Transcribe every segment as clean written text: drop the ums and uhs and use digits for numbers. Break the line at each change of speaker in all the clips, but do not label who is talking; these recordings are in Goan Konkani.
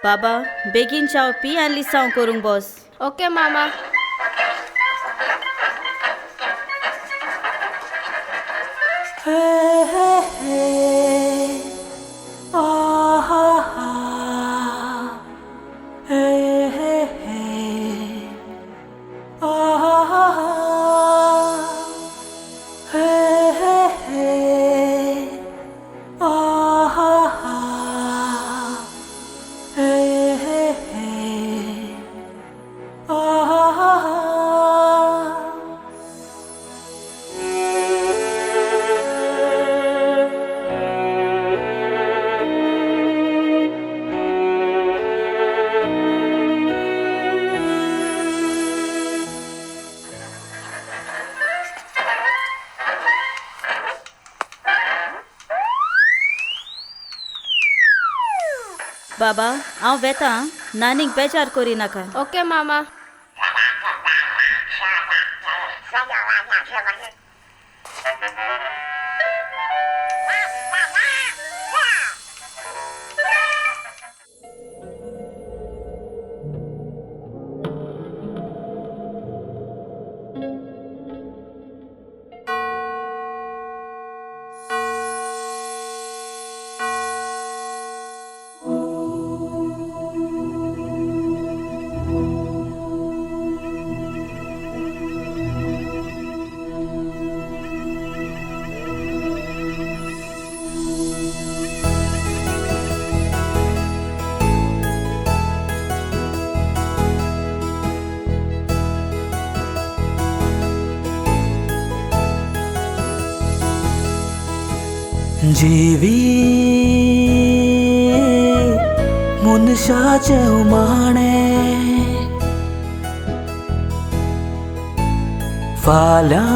बाबा बेगीन च्याव पी आनी लिसांव करूंक बस.
ओके मामा.
बाबा हांव वेता, नानीक बेजार करिनाका.
ओके मामा.
जीवी मनशाचे उमाणे फाल्यां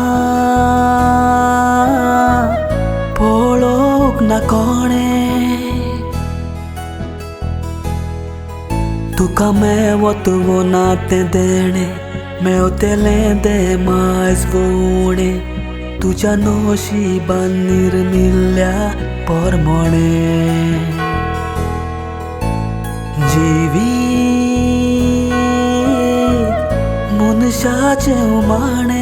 पळोवंक ना कोणें तुका मेवत वो नातें देणें मेवतलें देमायज वोणें तुज्या नशिबान निर्मिल्ल्या परमणे जीवी मनशाचें उमाणें.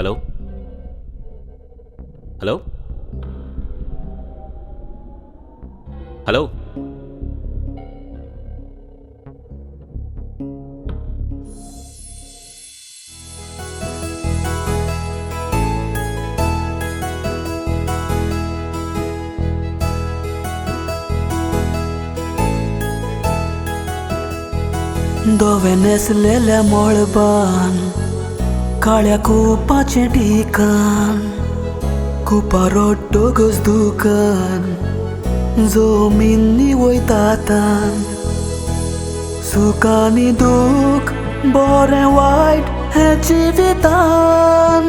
हॅलो हॅलो हॅलो,
धवें न्हेसलेल्या मळबान काळ्या कुपाचें ठिकाण कुपा रोडटकच दुकान जमीन वयतात सुख आनी दूख बरें वायट हें जिवितान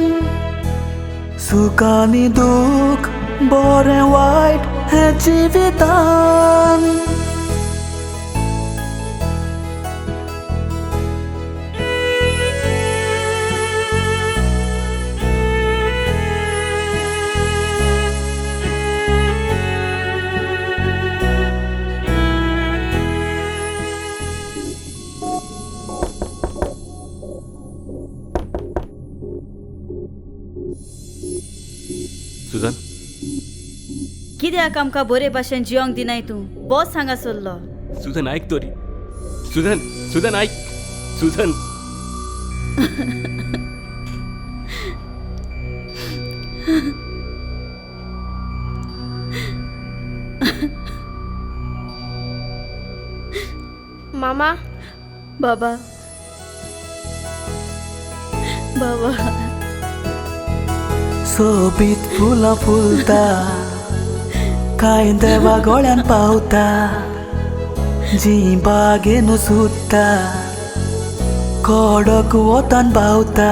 सुख आनी दूख बरें वायट हें जिवितान.
सुजन,
कित्याक आमकां बरे भाशेन जिवंक दिनाय तूं? बस हांगा सरलो.
सुजन आयक तरी. सुजन, सुजन आयक. सुजन,
मामा.
बाबा, बाबा.
सोबीत फुलां फुलता, कांय देवा गोळ्यान पावता, जी बागेन सुत्ता, कडक वतान बावता.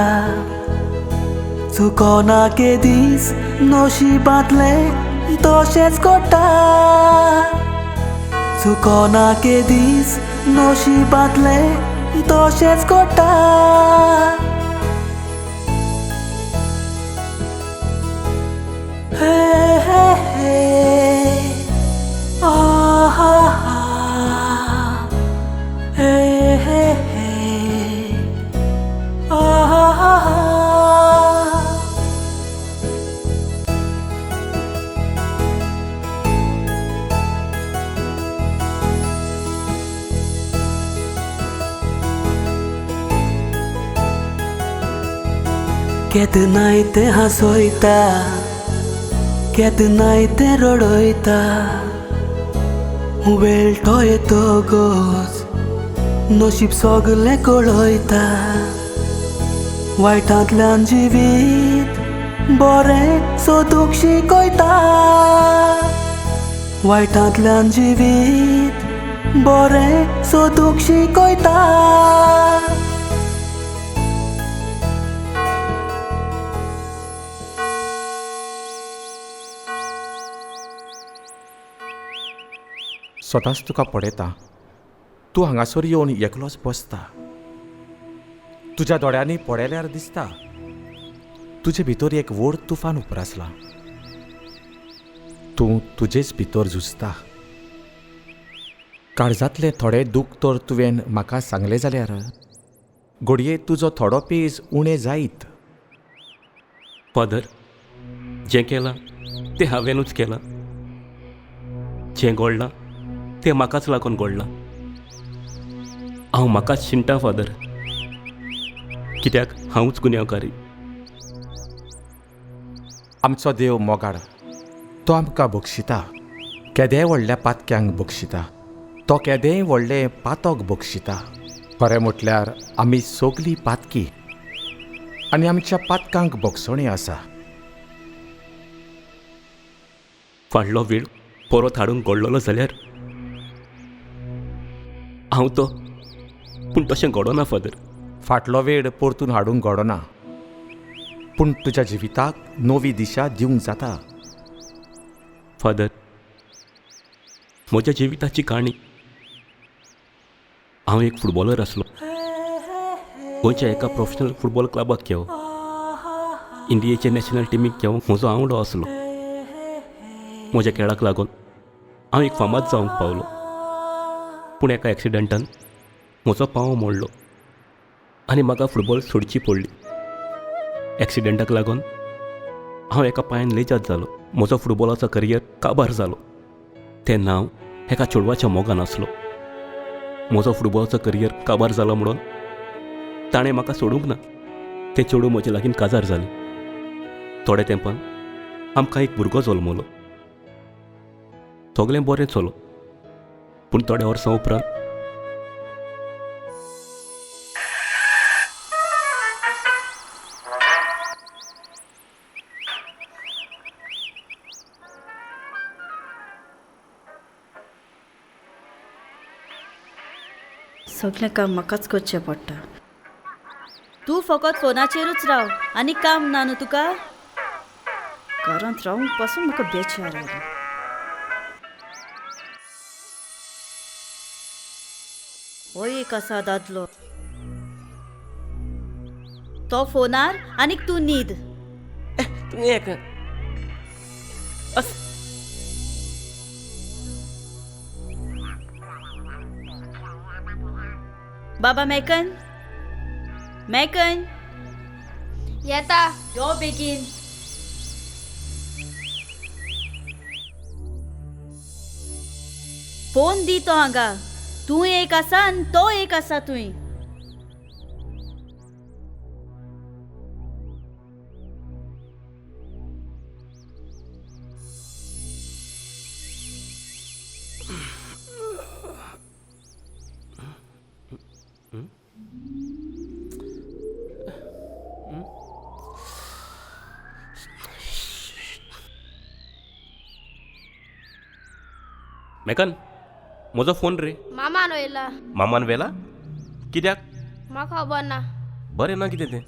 चुकोना के दीस नशिबांतले तशेंच घडटा, चुकोना के दीस नशिबांतले तशेंच घडटा. हे हे हे आहा हे हे हे आहा. केदनाय तें हांसयता, केदनाय तें रडयता, वेळ तो येतकच नशीब सगलें कळयता. वायटांतल्यान जिवीत बरें सोदूंक शिकयता, वायटांतल्यान जिवीत बरें सोदूंक शिकयता.
स्वताच तुका पळयता, तूं हांगासर येवन एकलोच बसता. तुज्या दोळ्यांनी पळयल्यार दिसता तुजे भितर एक व्हड तुफान उप्रासलां. तूं तुजेच भितर झुजता. काळजांतलें थोडें दूख तर तुवें म्हाका सांगलें जाल्यार घडये तुजो थोडो पेज उणें जायत.
फादर, जें केलां तें हांवेंनूच केलां. जें घडलां तें म्हाकाच लागून घडलां. हांव म्हाकाच शिणटा फादर, कित्याक हांवूच गुन्यांवकारी.
आमचो देव मोगाळ, तो आमकां बक्षिता. केदेय व्हडल्या पातक्यांक बक्षिता, तो केदेय व्हडलें पातक बक्षिता. खरें म्हटल्यार आमी सगलीं पातकी आनी आमच्या पातकांक बक्षणी आसा.
फाडलो वेळ परत हाडूंक घडलेलो जाल्यार हांव तो, पूण तशें घडोना फादर.
फाटलो वेळ परतून हाडूंक घडोना, पूण तुज्या जिविताक नवी दिशा दिवंक जाता.
फादर, म्हज्या जिविताची काणी. हांव एक फुटबॉलर आसलो. गोंयच्या एका प्रोफेशनल फुटबॉल क्लबाक खेळ, इंडियेचे नॅशनल टिमीक खेळ म्हजो आंवडो आसलो. म्हज्या खेळाक लागून हांव एक फामाद जावंक पावलो. पूण एका एक्सिडंटान म्हजो पांव मोडलो आनी म्हाका फुटबॉल सोडची पडली. एक्सिडंटाक लागून हांव एका पांयान लेजाद जालो. म्हजो फुटबॉलाचो करियर काबार जालो. तेन्ना हांव एका चेडवाच्या मोगान आसलो. म्हजो फुटबॉलाचो करियर काबार जालो म्हणून ताणें म्हाका सोडूंक ना. तें चेडूं म्हजे लागीं काजार जालें. थोड्या तेंपान आमकां एक भुरगो जल्मलो. सगळें बरें चलो, पूण थोड्या वर्सां उपरांत
सगळें काम म्हाकाच करचें पडटा. तूं फकत फोनाचेरूच राव आनी काम ना न्हू तुका. घरांत रावूंक पासून म्हाका बेचार आयलो. हो एक आसा दादलो, तो फोनार आनीक तूं न्हीद. बाबा मेकन, मेकन
येता.
यो बेगीन. फोन दी तो हांगा. तूं एक आसा आनी तो एक आसा. तुवें
मेकन, म्हजो फोन रे.
मामान वयला.
मामान व्हेला? कित्याक?
म्हाका खबर ना.
बरें ना कितें तें.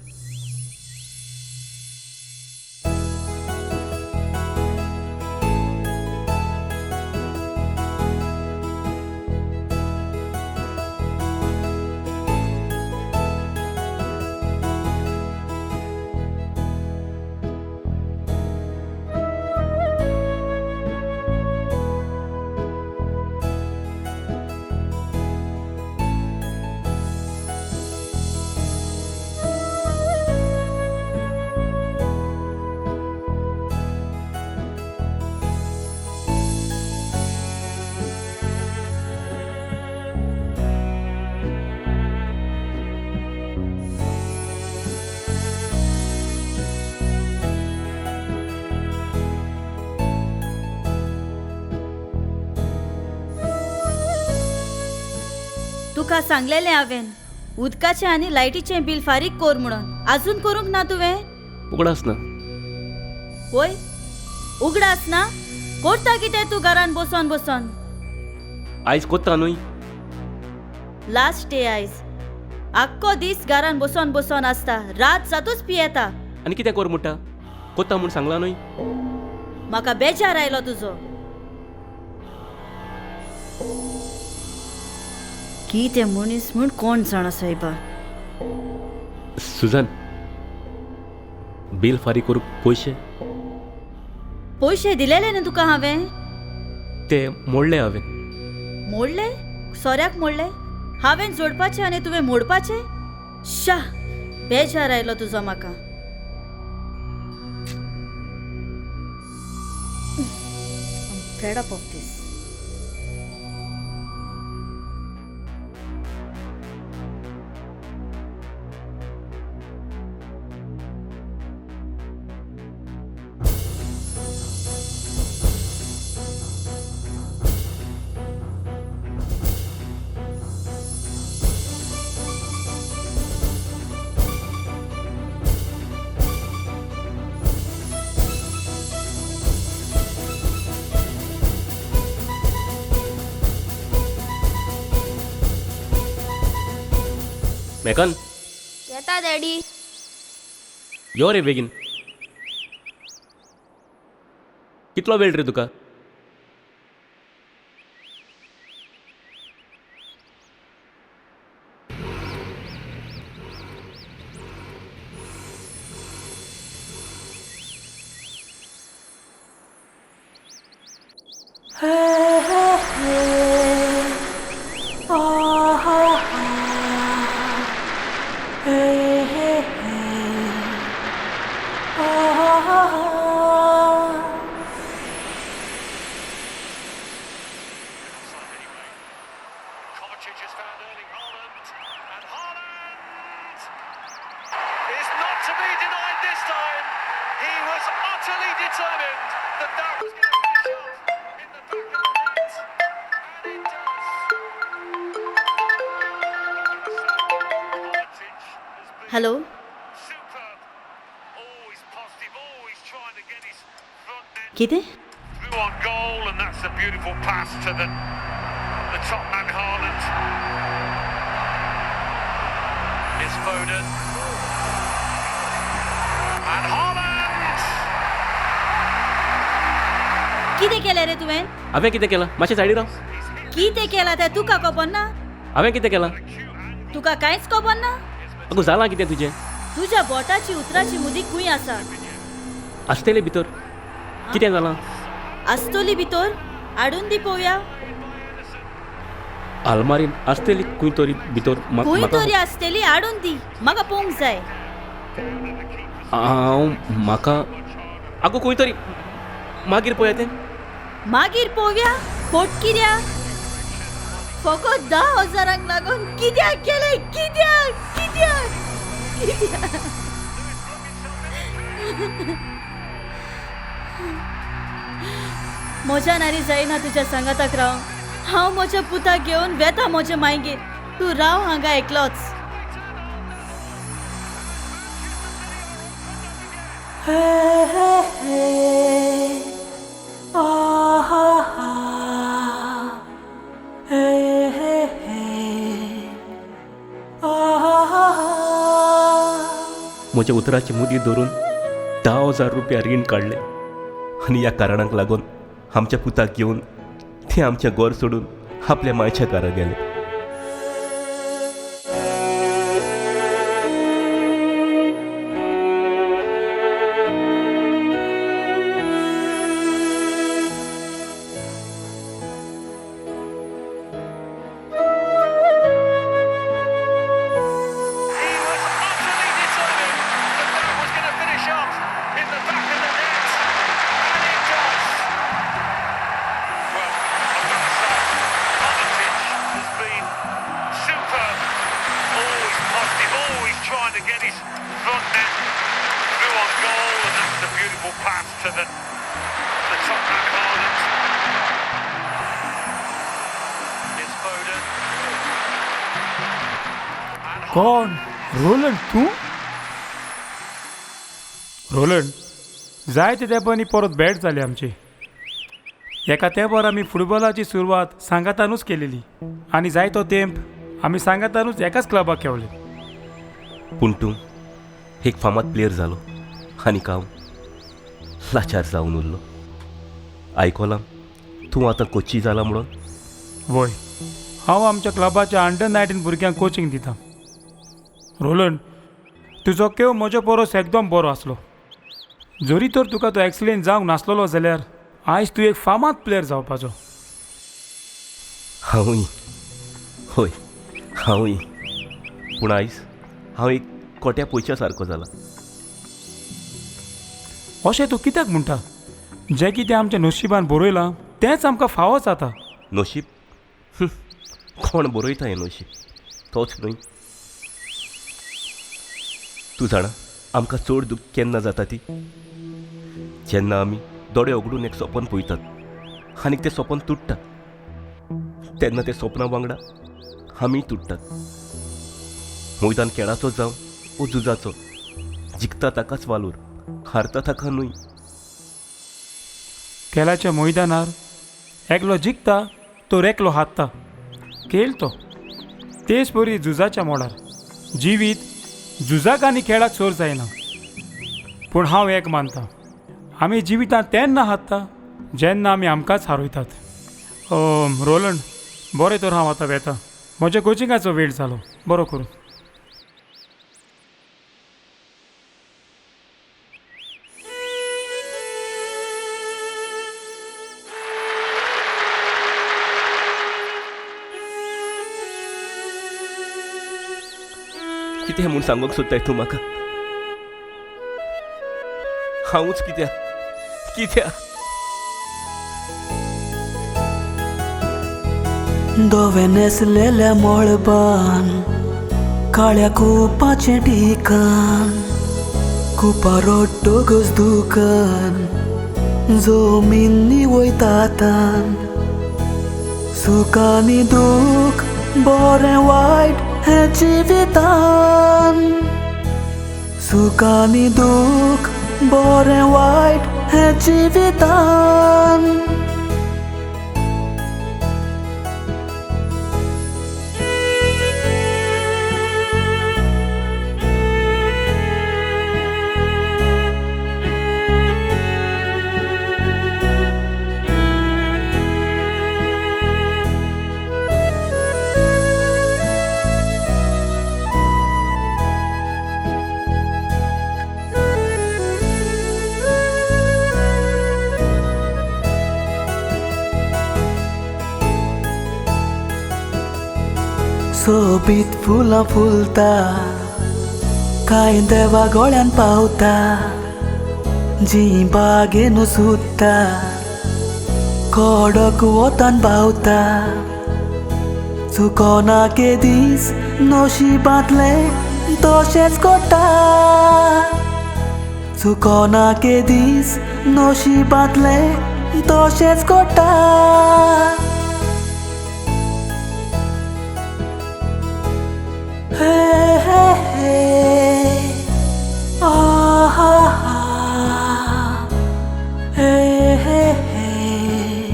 तुका सांगलेलें हांवें उदकाचें आनी लायटीचें बील फारीक कर म्हणून, आजून करूंक ना तुवें?
उगडास ना.
वय उगडास ना? करता कितें तूं घरान बसोन बसोन?
आयज कोत्ता न्हय?
लास्ट डे आयज. आख्खो दीस घरान बसोन बसोन आसता, रात जातूच पियेता.
आनी कितें कर म्हणटा? कोत्ता म्हूण सांगलां न्हय?
म्हाका बेजार आयलो तुजो. कितें मनीस म्हूण कोण जाणा सायबा.
सुजन, बील फारीक करूंक पयशे?
पयशे दिलेले न्हू तुका हांवें?
ते मोडले हांवें.
मोडले? सोऱ्याक मोडले? हांवें जोडपाचे आनी तुवें मोडपाचे? शा, बेजार आयलो तुजो म्हाका. I'm fed up of this.
Makan.
येता डॅडी.
यो रे बेगीन. कितलो वेळ रे तुका?
हॅलो. कितें? कितें केलें रे तुवें?
हांवें कितें केलां? मातशें सायडीर राव.
कितें केलां तें तुका खबर ना?
हांवें कितें केलां?
तुका कांयच खबर ना?
अगो जालां कितें तुजें?
तुज्या बोटाची उतराची मुदी खंय आसा?
आसतली भितर. कितें जालां?
आसतली भितर? हाडून दी पळोवया.
आलमारीन आसतली खंय तरी भितर.
खंय तरी आसतली, हाडून दी, म्हाका पळोवंक जाय.
हांव म्हाका आगो खंय तरी मागीर पळोवया तें.
मागीर पळोवया? फोट कित्याक? फकत 10,000 लागून कित्याक केलें? कित्याक कित्याक कित्याक? म्हज्यान आनी जायना तुज्या सांगाताक राव. हांव म्हज्या पुताक घेवन वेता म्हजे मायगेर. तूं राव हांगा एकलोच.
Hey, hey, hey. Ah, ah, ah.
म्हज्या उतराची मुदी धरून 10,000 रुपया रीण काडले आनी ह्या कारणाक लागून आमच्या पुताक घेवन ते आमचें घर सोडून आपल्या मायच्या घरा गेले.
कोण रोलंड तूं? रोलंड, जायते तेंपांनी परत भेट जाली आमची. एका तेंपार आमी फुटबॉलाची सुरवात सांगातानूच केलेली आनी जायतो तेंप आमी सांगातानूच एकाच क्लबाक खेळले.
पूण तूं एक फामाद प्लेयर जालो आनी हांव लाचार जावन उरलो. आयकलां तूं आतां कोची जाला म्हणून?
वय, हांव आमच्या क्लबाच्या अंडर 19 भुरग्यांक कोचिंग दितां. रोलंड, तुजो केव म्हज्या परस एकदम बरो आसलो. जरी तर तुका तो एक्सिडेंट जावंक नासलेलो जाल्यार आयज तूं एक फामाद प्लेयर जावपाचो.
हांवूय, हय हांवूय, पूण आयज हांव एक कोट्या पयशा सारको जाला.
अशें तूं कित्याक म्हणटा? जें कितें आमच्या नशिबान बरयलां तेंच आमकां फावो जाता.
नशीब? कोण बरयता हें नशीब? तोच न्हय. तूं जाणा आमकां चड दूख केन्ना जाता ती? जेन्ना आमी दोळे उगडून एक सपन पळयतात आनी तें सपन तुट्टा तेन्ना ते सपना वांगडा आमी तुट्टात. मैदान खेळाचो जावं वो झुजाचो, जिखता ताकाच वालोर, हारता ताका न्हय.
खेळाच्या मैदानार एकलो जिखता तर एकलो हारता. खेळ तो तेच परी झुजाच्या मोडार. जिवीत झुजाक आनी खेळाक सोर जायना. पूण हांव एक मानता, आमी जिवितांत तेन्ना हारता जेन्ना आमी आमकांच हारयतात. रोलंड, बरें तर हांव आतां वेता, म्हज्या कोचिंगाचो वेळ जालो. बरो करूं.
कितें म्हूण सांगूंक सोदताय तूं म्हाका? हांवूच कित्याक कित्याक?
धवें न्हेसलेल्या मळबान काळ्या कुपाचें ठिकाण, कुपां रडटकच दुकान जमीन वयतात. सुख आनी दूख बरें वायट हें जिवितान, सुख आनी दूख बरें वायट हें जिवितान. सोबीत फुलां फुलता, कांय देवा गोळ्यान पावता, जी बागेन सुत्ता कडक वतान पावता. चुकोना के दीस नशिबांतलें तशेंच घडटा, चुकोना के दीस नशिबांतलें तशेंच घडटा. Hey, hey, hey. Ah, ha, ha. Hey, hey, hey.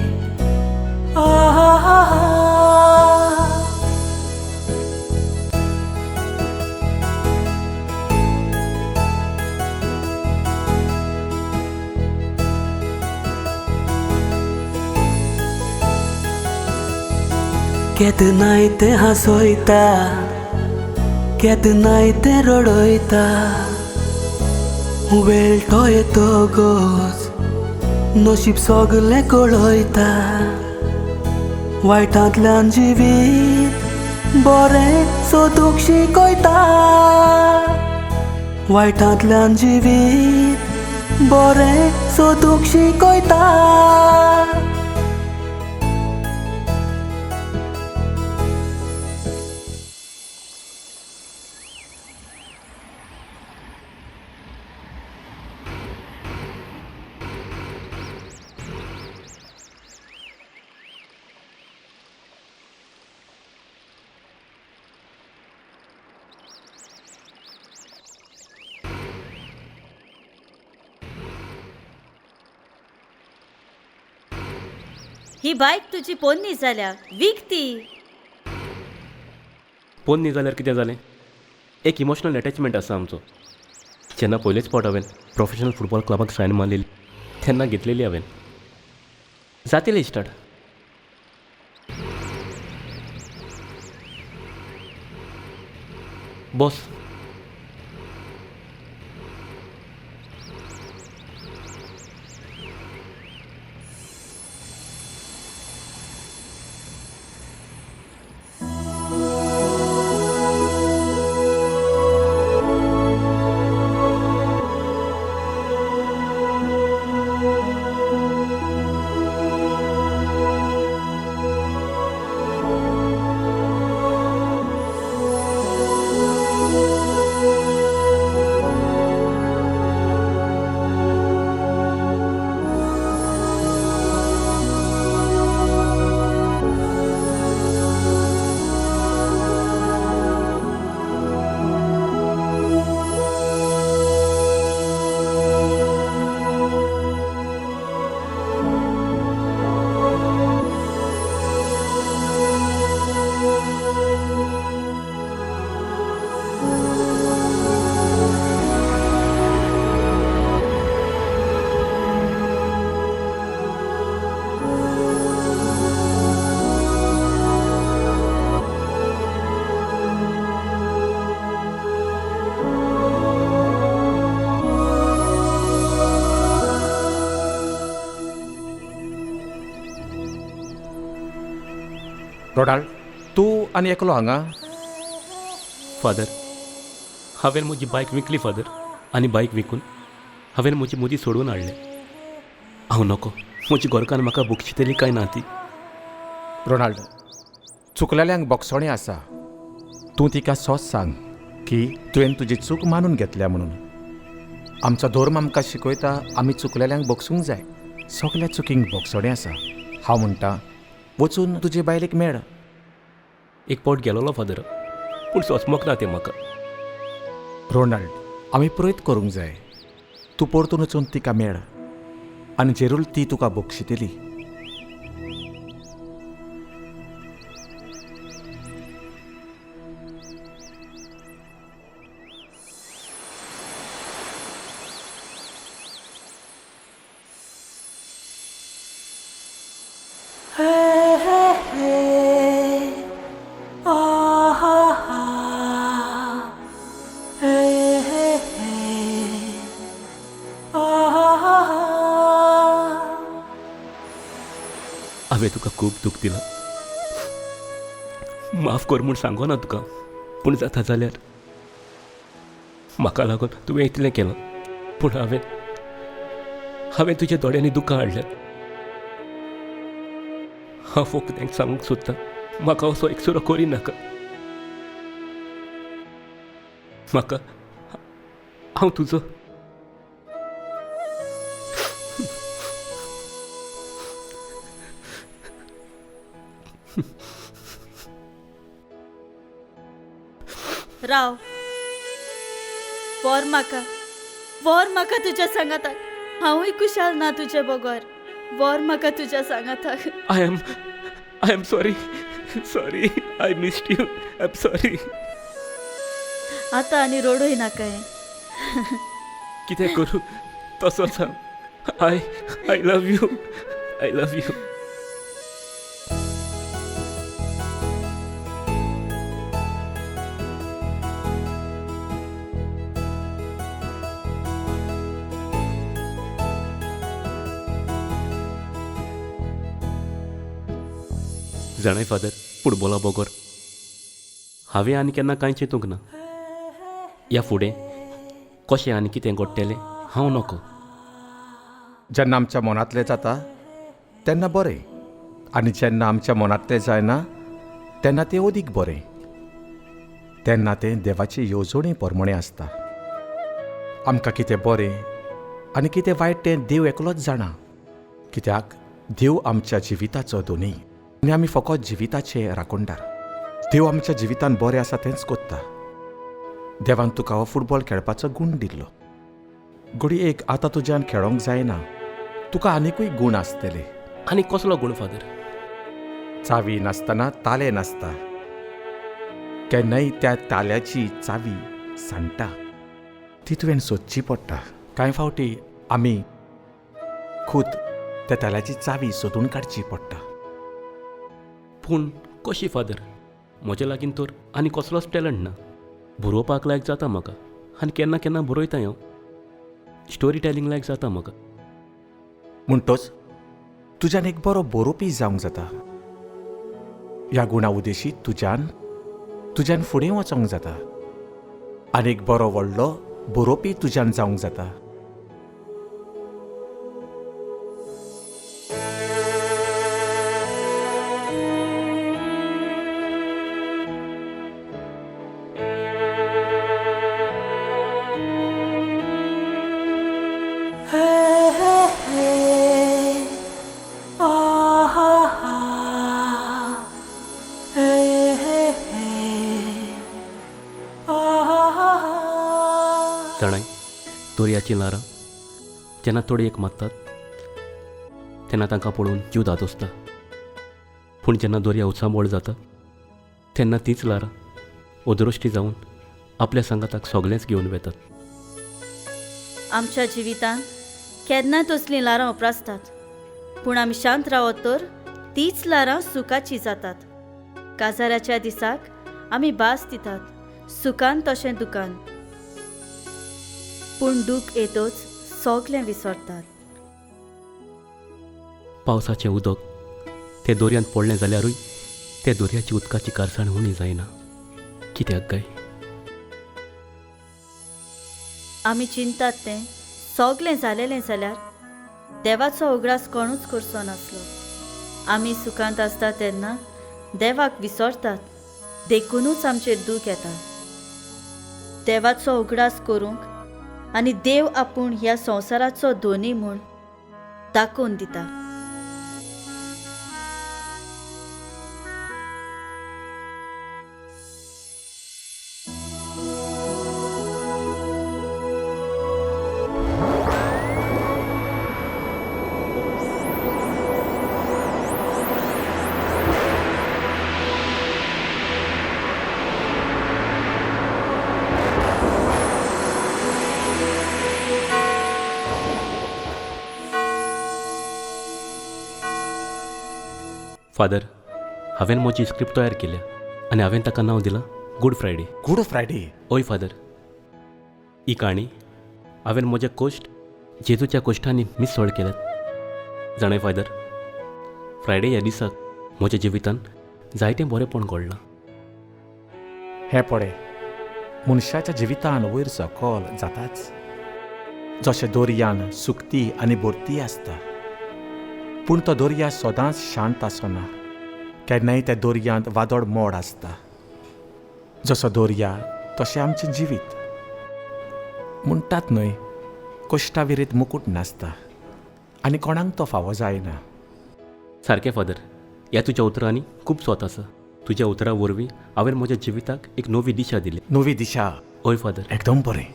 Ah, ha, ha. केदनाय तें हांसयता, केदनाय तें रडयता. वेळ तो येतकच नशीब सगलें कळयता. वायटांतल्यान जिवीत बरें सोदूंक शिकयता. वायटांतल्यान जिवीत बरें सोदूंक शिकयता.
ही बायक तुजी पोन्नी जाल्या, वीक ती.
पोन्नी जाल्यार कितें जालें, एक इमोशनल अटॅचमेंट आसा आमचो. जेन्ना पयलेच फावट हांवें प्रोफेशनल फुटबॉल क्लबाक सायन मारलेली तेन्ना घेतलेली हांवें. जातली स्टार्ट. बॉस,
रोनाल्ड, तूं आनी एकलो हांगा?
फादर, हांवें म्हजी बायक विकली फादर, आनी बायक विकून हांवें म्हजी मुदी सोडून हाडले. हांव नको, म्हजी घरकान्न म्हाका बक्षितली काय ना ती.
रोनाल्ड, चुकलेल्यांक बक्षोणें आसा. तूं तिका सोच सांग की तुवें तुजी चूक मानून घेतल्या म्हणून. आमचो धर्म आमकां शिकयता आमी चुकलेल्यांक बक्षूंक जाय. सगल्या चुकींक बक्षोणें आसा. हांव म्हणटा वचून तुजे बायलेक मेळ.
एक पावट गेलोलो फादर, पूण सोंसमक ना तें म्हाका.
रोनाल्ड, आमी प्रयत्न करूंक जाय. तूं परतून वचून तिका मेळ आनी जेरूल ती तुका बक्षितली.
हांवें तुका खूब दूख दिलां, माफ कर म्हूण सांगो ना तुका, पूण जाता जाल्यार म्हाका लागून तुवें इतलें केलां, पूण हांवें हांवें तुज्या दोळ्यांनी दुकां हाडल्यात. हांव फक्त सांगूंक सोदतां, म्हाका असो एकसुरो करी नाका. म्हाका हांव तुजो.
राव, व्हर म्हाका, व्हर म्हाका तुज्या सांगाताक. हांवूय कुशाल ना तुजे बगर. व्हर म्हाका तुज्या सांगाताक.
I am sorry, sorry, I missed you, I am sorry.
आतां आनी रडूय नाकाय.
कितें करूं तसोच हांव. I love you, I love you. जाणाय फादर, फुटबॉला बगर हांवें आनी केन्ना कांय चिंतूंक ना. ह्या फुडें कशें आनी कितें घडटलें हांव नको.
जेन्ना आमच्या मनांतलें जाता तेन्ना बरें, आनी जेन्ना आमच्या मनांतलें जायना तेन्ना तें अदीक बरें. तेन्ना तें देवाचे येवजणे प्रमाणें आसता. आमकां कितें बरें आनी कितें वायट तें देव एकलोच जाणा, कित्याक देव आमच्या जिविताचो दोनी आनी आमी फकत जिविताचे राखणदार. देव आमच्या जिवितान बरें आसा तेंच कोत्ता. देवान तुका हो फुटबॉल खेळपाचो गूण दिल्लो. घडये एक आतां तुज्यान खेळोंक जायना, तुका आनिकूय गूण आसतले.
आनी कसलो गूण फादर?
चावी नासतना तालें नासता. केन्नाय त्या ताल्याची चावी सांडटा, ती तुवें सोदची पडटा. कांय फावटी आमी खूद त्या ताल्याची चावी सोदून काडची पडटा.
पूण कशी फादर? म्हज्या लागीं तर आनी कसलोच टॅलंट ना. बरोवपाक लायक जाता म्हाका, आनी केन्ना केन्ना बरयता हांव. स्टोरी टेलिंग लायक जाता म्हाका.
म्हणटोच तुज्यान एक बरो बरोवपी जावंक जाता. ह्या गुणा उदेशी तुज्यान फुडें वचोंक जाता आनी एक बरो व्हडलो बरोवपी तुज्यान जावंक जाता.
जाणाय, दर्याचीं ल्हारां जेन्ना तडयेक मारतात तेन्ना तांकां पळोवन जीव धादोसता. पूण जेन्ना दर्या उचांबळ जाता तेन्ना तींच ल्हारां अदृश्टी जावन आपल्या सांगाताक सगळेंच घेवन वेतात.
आमच्या जिवितांत केन्ना तसलीं ल्हारां उप्रासतात, पूण आमी शांत रावत तर तीच ल्हारां सुखाचीं जातात. काजाराच्या दिसाक आमी भास दितात, सुखान तशें दुकान, पूण दूख येतच सगळें विसरतात.
पावसाचें उदक तें दर्यांत पडलें जाल्यारूय ते दर्याची उदकाची कारसाण उणी जायना. कित्याक काय?
आमी चिंतात तें सगळें जालेलें जाल्यार देवाचो उगडास कोणूच करचो नासलो. आमी सुखांत आसता तेन्ना देवाक विसरतात, देखुनूच आमचेर दूख येता. देवाचो उगडास करूंक आनी देव आपूण ह्या संवसाराचो धनी म्हूण दाखोवन दिता.
फादर, हांवें म्हजी स्क्रिप्ट तयार केल्या आनी हांवें ताका नांव दिलां गूड फ्रायडे.
Good Friday?
हय फादर. ही काणी हांवें म्हज्या कोश्ट जेजूच्या कोश्टांनी मिसळ केल्यात. जाणाय फादर, फ्रायडे ह्या दिसाक म्हज्या जिवितांत जायतें बरेंपण घडलां.
हें पळय, मनशाच्या जिवितान वयर सकल जाताच. जशें दर्यान सुकती आनी भरती आसता, पूण तो दर्या सदांच शांत आसना. केन्नाय त्या दर्यांत वादळ मोड आसता. जसो दर्या तशें आमचें जिवीत. म्हणटात न्हय, कश्टा विरीत मुकूट नासता आनी कोणाक तो फावो जायना.
सारकें फादर, ह्या तुज्या उतरांनी खूब स्वत आसा. तुज्या उतरां वरवीं हांवें म्हज्या जिविताक एक नवी दिशा दिली.
नवी दिशा?
हय फादर.
एकदम बरें.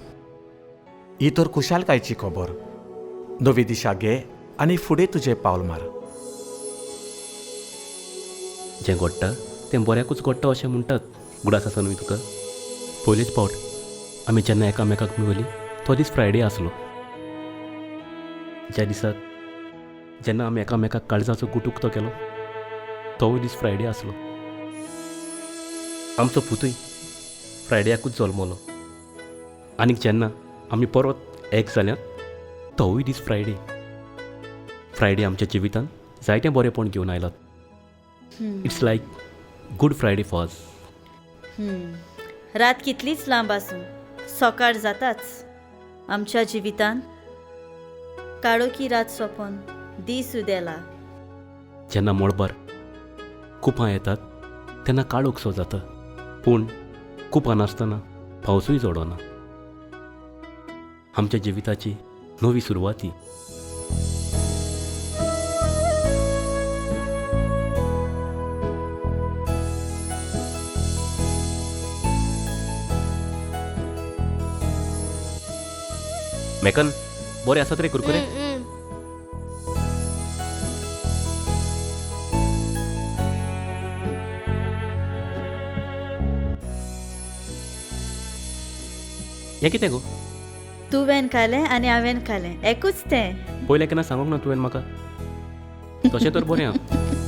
ही तर खुशालकायची खबर. नवी दिशा घे आनी फुडें तुजें पावल मार.
जें घडटा तें बऱ्याकूच घडटा अशें म्हणटात. उगडास आसा न्हय तुका? पयलेच फावट आमी जेन्ना एकामेकाक मेळ्ळी तो दीस फ्रायडे आसलो. ज्या दिसाक जेन्ना आमी एकामेकाक काळजाचो गुट उक्तो केलो तोवूय दीस फ्रायडे आसलो. आमचो पुतूय फ्रायड्याकूच जल्मलो आनी जेन्ना आमी परत एक जाल्यात तोवूय दीस फ्रायडे. फ्रायडे आमच्या जिवितांत जायतें बरेंपण घेवन आयलात. It's like Good Friday for us.
रात कितलीच लांब आसूं, सकाळ जाताच. आमच्या जिवितांत काळोखी रात सोंपोन दीस उदेला.
जेन्ना मळबार कुपां येतात तेन्ना काळोखसो जाता, पूण कुपां नासतना पावसूय जोडना. आमच्या जिविताची नवी सुरवाती. मेकन, बरे आसात रे कुरकुरे? हें कितें गो?
तुवें खालें आनी हांवें खालें, एकूच तें.
पयलें केन्ना सांगूंक ना तुवें म्हाका. तशें तर बरें आहा.